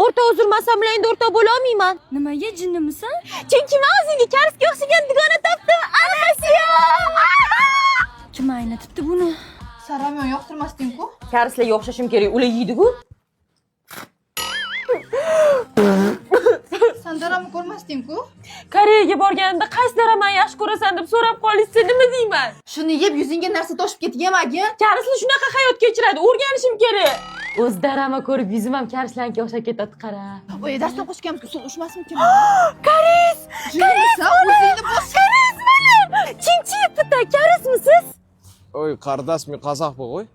O'rta, uzr, man san bilan endi o'rtoq bo'lolmayman. Nimaga, jinnimisan? Chunki man o'zimga karisga o'xshagan dugona topdim. Anasiya! Kim aynatibdi buni? San ramyon yoqtirmasding-ku. Karislarga o'xshashim kerak, ular yeydi-ku. San dorama ko'rmasding-ku. Koreyaga borganimda qaysi doramani yaxshi ko'rasan deb so'rab qolishsa, nima deyman? Shuni yeb yuzingga narsa toshib ketdi, yemagin. Karislar shunaqa hayot kechiradi, o'rganishim kerak. O'zi dorama ko'rib yuzim ham karislarga o'xshab ketadi, qara. Oy, darsdan qochganmiz, suv ushmasmikin? Karis! Jinnisan, o'zingni bos. Karis mana! Chinchi pita, karismisiz? Oy, qardosh, men qozoq bu qo'y.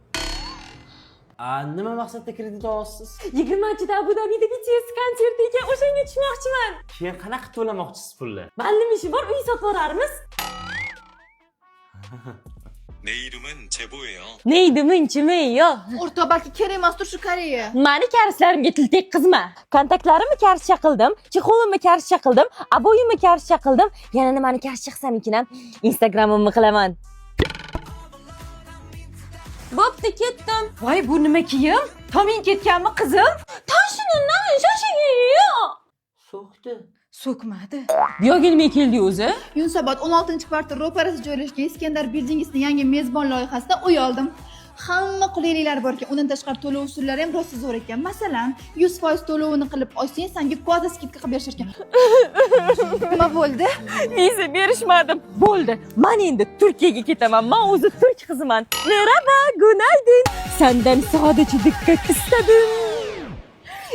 A, nima maqsadda kredit olyapsiz? 20-da Abu Dabida BTS konserti ekan, o'shanga tushmoqchiman. Keyin qanaqa to'lamoqchisiz pulni? Mani nima ishi bor, uy sotib yuborarmiz. 내 이름은 제보예요. Neydi minchimi yo? O'rtoq, balki kerak emasdir shu Koreya. Mani karislarimga til tekkizma. Kontaktlarimni karischa qildim, чехол imni karischa qildim, обои imni karischa qildim. Yana nimani karischa qilsam ekan? Instagramimni qilaman. Bo'pti, ketdim. Voy, bu nima kiyim? Toming ketganmi, qizim? Tashinundan shoshiga. So'kdi. So'kmadi. Bu yoqga nima keldi o'zi? Yunusobod 16-kvartal ro'parasi joylashgan Iskandar Buildingsning yangi mezbon loyihasida uy oldim. Hamma qulayliklar bor ekan. Undan tashqari to'lov usullari ham rosa zo'r ekan. Masalan, 100% to'lovini qilib olsang, senga кваза скидка qilib berishar ekan. Nima bo'ldi? Viza berishmadim. Bo'ldi. Man endi Turkiyaga ketaman. Man o'zi turk qiziman. Merhaba, günaydın. Senden sadece dikkat istedim.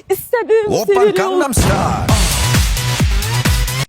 İstedim Oppan seni. Gangnam Style.